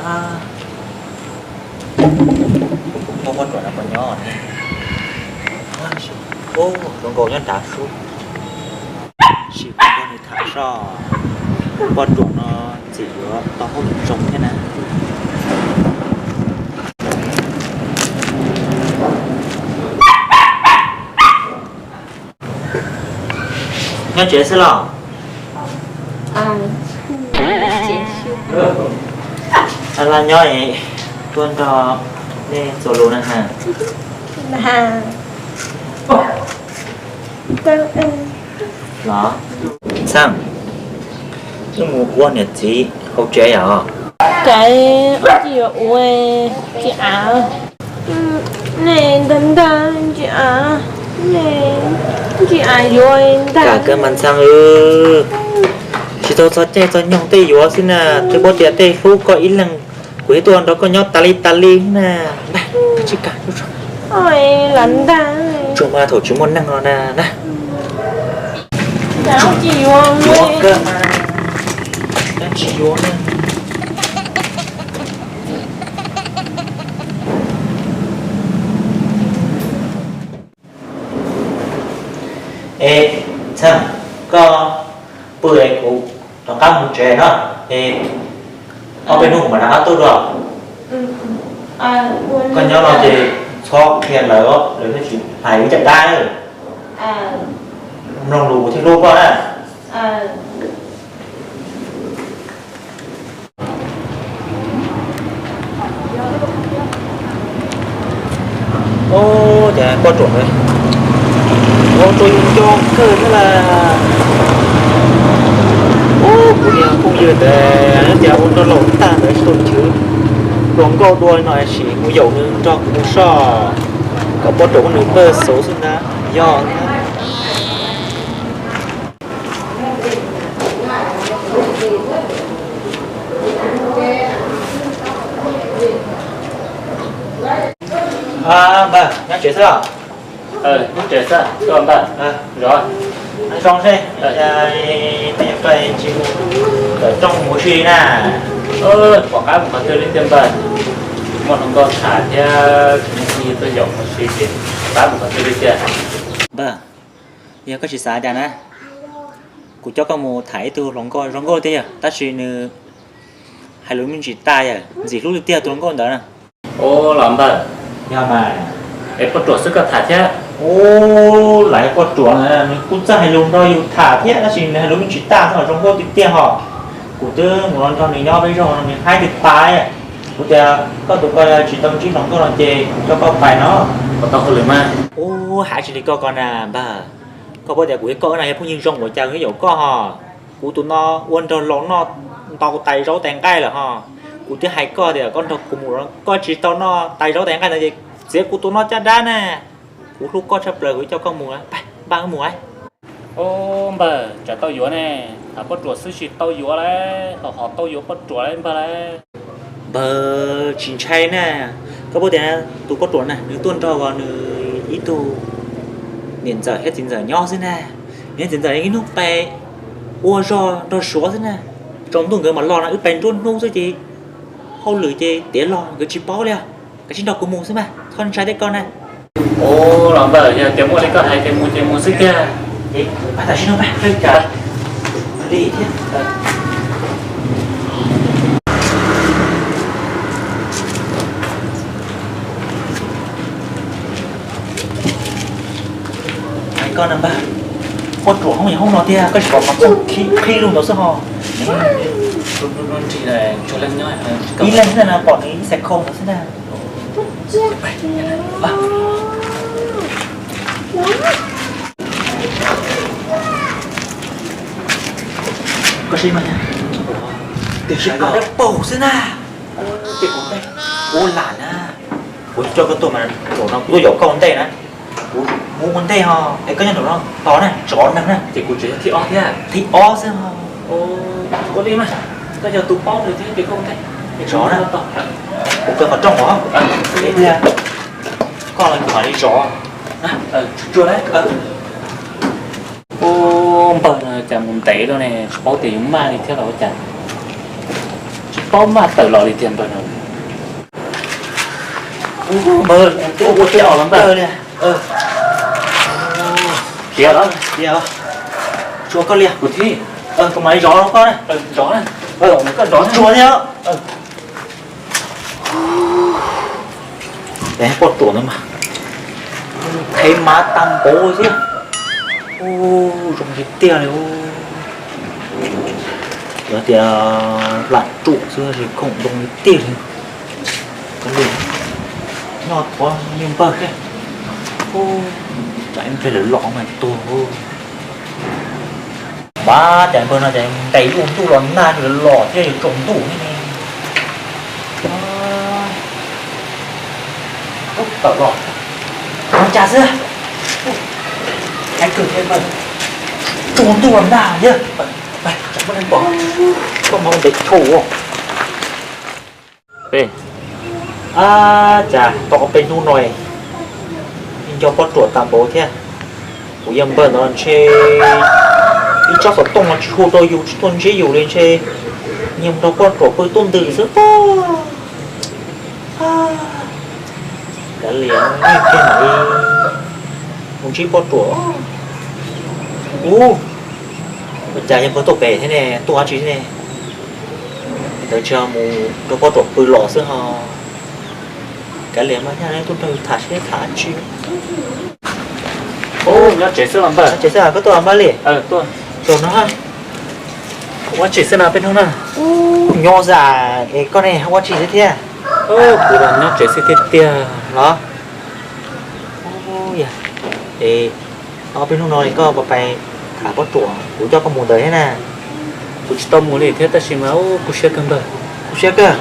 Muaj poj ruam no puas nyob ne? Ub, zoo nkaus nyob nrad sub. Sim kuv nrog nws tham soj, poj ruam no ntxim yuav tau hauj lwm zoo thiab na. Nyob tsev xwb los? Laj nyob, tuaj nrog nej txuas lus na has. Los, Txheej, wb mus ua niam txiv hauv tsev yom? Cas wb tsis yuav ua, tsis av. Nej ntag ntag, tsis av, nej tsis av yuav ntag. Kam kawg mas Ntxhee, tsis tau txog caij txog nyoog tej yuav xwb na. Twb paub tias tej hlub koj ib leeg, kuv thiaj tuaj nrog koj nyob tas li tas li na. Tsis kam, tsuag mas thaum tsis muaj neeg no na. Tsis yuav, yuav kawg mas, tsis yuav na. Es, Ntxhee, koj pw es kuv rov qab mus tsev no. Es ob peb hnub kuv mam rov qab tuaj dua. Koj nyob no ces txhob qhia lawv, lawv thiaj tsis hais wb caj dab. Mloog lus kuv thiaj hlub koj na. Ub, cas poj ruam ntawd ua rau yus nco kawg thiab las. Ub, kuv niag phooj ywg ntawd nyob tias ua nrog laus tag ntawd tsis tau chwv hluas nkauj dua no, sim mus yaum nws nrog kuv mus soj, kom poj ruam muab nws npawj xuv xwb ntag. Yog thiab. Npawg, nyob tsev xwb los? Nyob tsev xwb, npawg. Zoo seb, tsis mus tawm rooj mus ua si na. Pom qab mus qhov twg li tiag npawg? Muaj hluas nkauj tham thiab, kuv tuaj yaum ua si ces pom qab mus qhov twg li tiag. Npawg, yog koj tsis xav cas na, kuv coj koj mus tham ib tug hluas nkauj zoo nkauj tiag yog, tab sis nws hais lus me ntsis tas yog ntxim hlub tiag tus hluas nkauj ntawd na. Ua los npawg, yog mas, es poj ruam xwb koj tham thiab? Ua, lam yog poj ruam na, nws kuj txawj hais lus nrog yus tham thiab tab sis nws hais lus me ntsis tas xwb los zoo nkauj tiag tiag hos. Kuv twb mus los nrog nws nyob peb zaug no nws haib tiag tas. Kuv tias koj tus ko tsis tau ntsib hluas nkauj no ces kuv coj koj pais no. Ua, tau hauj lwm mas. Ua, hais tsis li koj ko na npawg, koj paub tias kuv thiab koj wb no yog phooj ywg zoo ua cas kuv thiaj yaum koj hos. Kuv tus no ua nrog laus noj ntau tais zaub tais nqaij lawm hos. Kuv twb hais koj tias koj nrog kuv mus, koj tsis tau noj tais zaub tais nqaij ntawd ces txiav kuv tus no caj dab na. Kuv hlub koj tshaj plaws kuv coj koj mus, npaj wb mus. Ua npawg, tsam tau yuav ne, tham poj ruam xwb tsis tau yuav lauj, ho ho tau yuav poj ruam lauj npawg lauj. Npawg tsis ntshai na, koj paub tias tus poj ruam na nws tuaj nrog nws ib tug niam ntxawm thiab txiv ntxawm nyob xwb na. Niam txiv ntxawm ib hnub pais ua zog nrog suav xwb na, tsaus ntuj nkawd mam los no wb pais nruab hnub xwb ces hauj lwm ces tiav los nkawd tsis paub li os. Koj sim nrog kuv mus xwb mas, txhob ntshai thiab koj na. Ua los npawg, yog tias muaj li koj hais ces mus ces mus xwb tiag. Ces pab tam sim no pab peb cas li thiab. Hais koj na npawg, poj ruam hoob yog hoob no tiag, koj tsis pom qhov rooj qhib lug ntawd xwb ho. Ib leeg xwb na, pom nws ib xais khau ntawd xwb na. Koj saib mas, tiam sis koj dab paug xwb na. Ces kuv ua lam na, kuv coj koj tuaj mas, zaum no kuv tuaj yaum koj ua ntej na. Kuv mus ua ntej ho, es koj nyob nraum no tos na, tsov neeg na. Ces kuv tseem yog thib ob thiab. Thib ob xwb ho. Ua li mas, koj yog tus paub nws thiab ces koj ua ntej. Tsov na, kuv kaw qhov rooj os. Tiag, koj los kuv mam li zov. Tsuag tsuag lauj. Ua npawg no cas mus ntev luaj ne, tsis paub tias yuav maj li thiab los ua cas. Paub maj tawm los li tiag npawg no. Npawg, ua tsis tau los npawg. Tiav los? Tsuas koj li. Kuv thiab. Kuv mam li zov koj na. Zov na. Koj zov tsuas thiab. Poj ruam no mas qhev mas tag npaum thiab. Zoo tiag tiag li. Yog tias lam ruam xwb es khoom zoo li tiag li. Koj li noj thov niag npawg thiab. Tsam ib pliag lawv los mas tuag. Npab, cas npawg no ces nqes yuj ntuj los nag los thiab yuav tsaus ntuj thiab ne. Tawm los, ua cas xwb? Ais kawg thiab npawg, tsaus ntuj los nag thiab. Tsam muaj neeg pom koj mus ntev chau. Ab, cas tau ob peb hnub no nco poj ruam tag npaum thiab. Kuv yog npawg ntawd ntshe ib tsob xov tooj no tsis hu rau yus tsis tuaj ntsib yus li, ntshe nyiag mus nrog poj ruam pw tuaj ntws xwb. Kav liam, ib pliag mam li mus ntsib poj ruam. Ua cas yog npawg tuaj pem thiab ne, tuaj dab tsi ne? Ntawd tsis yog mus nrog poj ruam pw los xwb ho. Kav liam mas, nyaj tuaj nrog yus tham siab tham dab tsi. Nyob tsev xwb los npawg? Tsev xwb, koj tuaj los npawg li? Tuaj no. Ua tsis xwb no peb hnub no. Nyob zam es koj ne ua tsis xwb thiab? Kuv los nyob tsev xwb thiab tiag los. Es ob peb hnub no koj puas pais tham poj ruam, kuv coj koj mus ntawd thiab na. Kuv tsis tau mus li thiab tab sis mas kuv siab kawg npawg. Kuv siab kawg?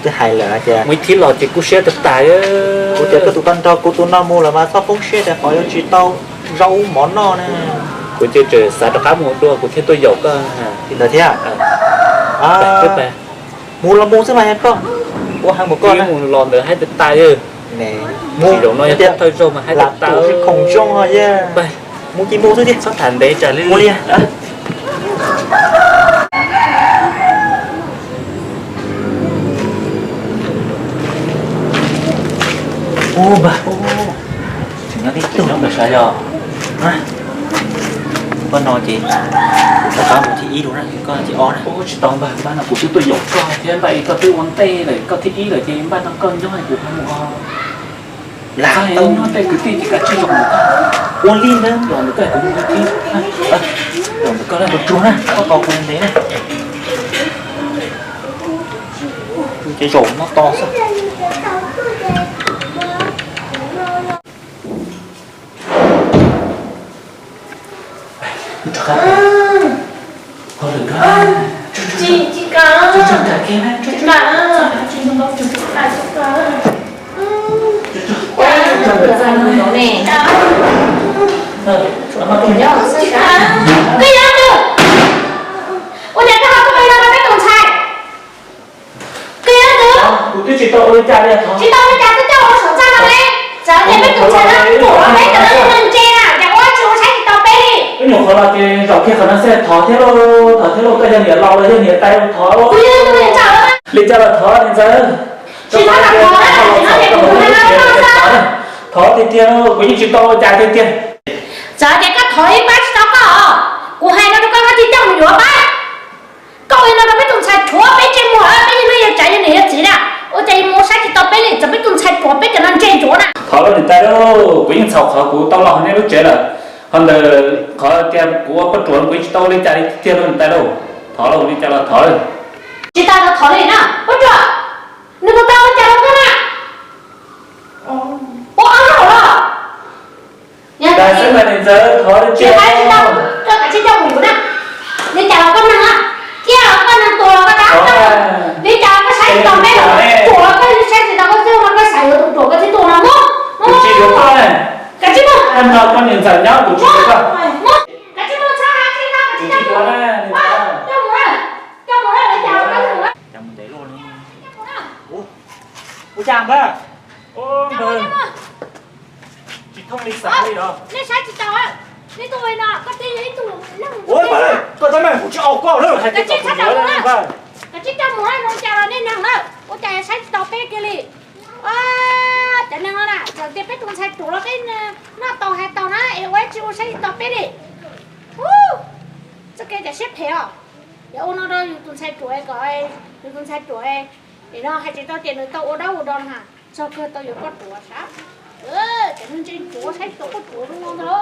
Twb hais lawm tias mus ib thib los ces kuv siab tas tas. Kuv tias koj tus koj nrog kuv tus no mus lawm mas txhob poob siab tias qhov yuav tsis tau zaub mov noj na. Kuv ces tseem xav rov qab mus dua kuv thiaj tuaj yaum koj li ntawd thiab. Mus los mus xwb mas yog koj ua heev mus koj mus los ntawd haib tas tas. Mus zaum no yog thawj zaug mas haib tas tas, khoom zoo os. Mus ces mus xwb tiag, txhob tham ntev tsam li li. Ub, npawg, tseem nyob tib tug nyob ntawd sav yog. Koj no ces kuv rov qab mus thib ib dua na, koj thib ob na. Ub, tsis tau npawg, npaj no kuv twb tuaj yaum koj thiab, npaj koj twb ua ntej lawm, koj thib ib lawm ces npaj no koj nyob kuv mus. Lam tau nyob tej kwv tij ces kav tsij los ntawm koj. Ua li ntawd los ntawm koj kuv mus thib. Los ntawm koj, tus tsuag na, koj tos kuv ntev na. Ces zaum no tos xwb. Koj yog leej twg? Ua cas koj ho tuaj pem no rau peb tus ntxhais? Koj yog leej twg? Kuv twb tsis tau ua li cas li. Tsis tau ua li cas twb coj ua saum txaj no ne. Txawm tias peb tus ntxhais no ruam peb cov neeg ntse na, cas ua tsis ua saib tsis taus peb li? Peb nyuam qhuav los ces zaum kiag qhov no xwb, thov thiab lauj, thov thiab lauj, koj yog niam laus los yog niam tais los thov. Kuv yog tus niam ntxawm. Li cas los thov niam ntxawm. Tsis txhob thov na, tsis txhob tias kuv hu no. Thov tiag tiag, kuv yeej tsis tau ua cas tiag tiag. Txawm tias koj thov ib pab tsis tau koj os, kuv hais no rau koj, koj tsis coj mus yuav pab. Koj ua li no rau peb tus ntxhais ruam peb ntsej muag, peb yog neeg yog tsav yog niam yog txiv na, ua cas yuav mus saib tsis taus peb li, txawm peb tus ntxhais ruam peb cov no ntse ntsuav na. Thov lauj niam tais lauj, kuv yeej txhaum qhov kuv tau los hauv nej lub tsev lawm. Ho ntawm qhov tias kuv ua poj ruam kuv yeej tsis tau ua li cas li tiag lauj niam tais lauj. Thov lauj, li cas los thov lauj. Tsis tas los thov li na, poj ruam, nws puas tau ua cas rau koj na? Ua ob zaug los? Li cas los koj neeg na, thiab los koj neeg tuag los koj dab, li cas los koj saib tsis taus peb los, ruam los koj saib tsis taus koj xwb no, koj xav yuav tus ruam koj thiaj tuaj no. Mus, mus, mus, mus. Kuv tsis yuav koj na. Kav tsij mus. Koj nrog koj niam ntxawm nyob, kuv tsis yuav koj. Mus, kav tsij mus, txhob hais li no, kav tsij mus. Coj mus na, coj mus na, li cas los koj mus na. Ua cas npawg? Npawg, tsis thooj li xav li os. Nej saib tsis taus, nej tuaj no koj twb yog ib tug neeg. Ua npawg, koj tab meeg kuv tsis au koj lawm, hais tias kom kuv yuav npawg. Ib coj mus na, zoo cas los nej neeg na, ua cas yuav saib tsis taus peb kiag li? Cov neeg no na, txawm tias peb tus ntxhais ruam los peb noj tau hais tau na, es ua tsis ua saib tsis taus peb li. Txoj kev cov siab phem os. Yog ua no rau yus tus ntxhais ruam kom, yus tus ntxhais ruam, es no hais tsis tau tias nws tau ua dab ua do na, txog kawg tau yuav koj ruam sav. Cov neeg ntse ruam saib tsis taus koj ruam zoo no ntag.